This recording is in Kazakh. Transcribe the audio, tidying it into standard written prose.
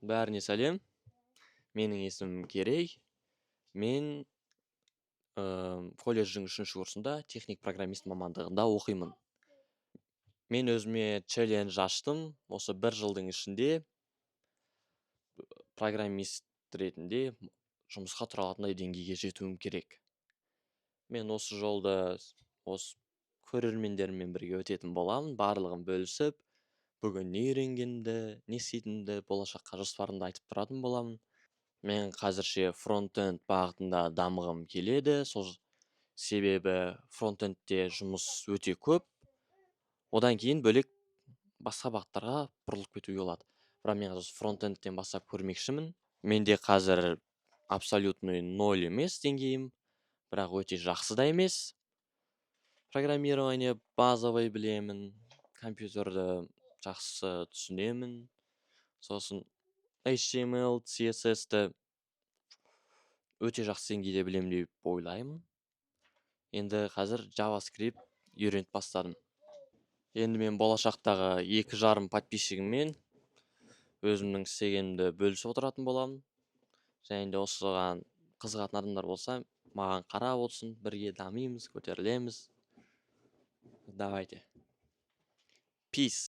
Бәріне сәлем! Менің есімім Керей. Мен колледждің үшінші курсында техник программист мамандығында оқимын. Мен өзіме челлендж аштым. Осы бір жылдың ішінде программист ретінде жұмысқа тұра алатындай деңгейге жетуім керек. Мен осы жолды осы көрермендеріммен бірге өтетін боламын, барлығын бөлісіп, бүгін не үйренгенімді, не істейтінімді, болашаққа жоспарымды айтып тұратын боламын. Мен қазірше фронтенд бағытында дамығым келеді. Сол себебі фронтендте жұмыс өте көп. Одан кейін бөлек басқа бағыттарға бұрылып кетуге болады. Бірақ мен қазір фронтендтен бастап көрмекшімін. Менде қазір абсолютный ноль емес деңгейім, бірақ өте жақсы да емес. Программирование базовый білемін, компьютерді жақсы түсінемін. Сосын HTML, CSS-ті өте жақсы деңгейде білемін деп ойлаймын. Енді қазір JavaScript үйреніп бастадым. Енді мен болашақтағы 2,5 подписчигіммен өзімнің істегенімді бөлісіп отыратын боламын. Және де осыған қызығатын адамдар болса, маған қарап отырсын, бірге дамимыз, көтерілеміз. Давайте. Peace.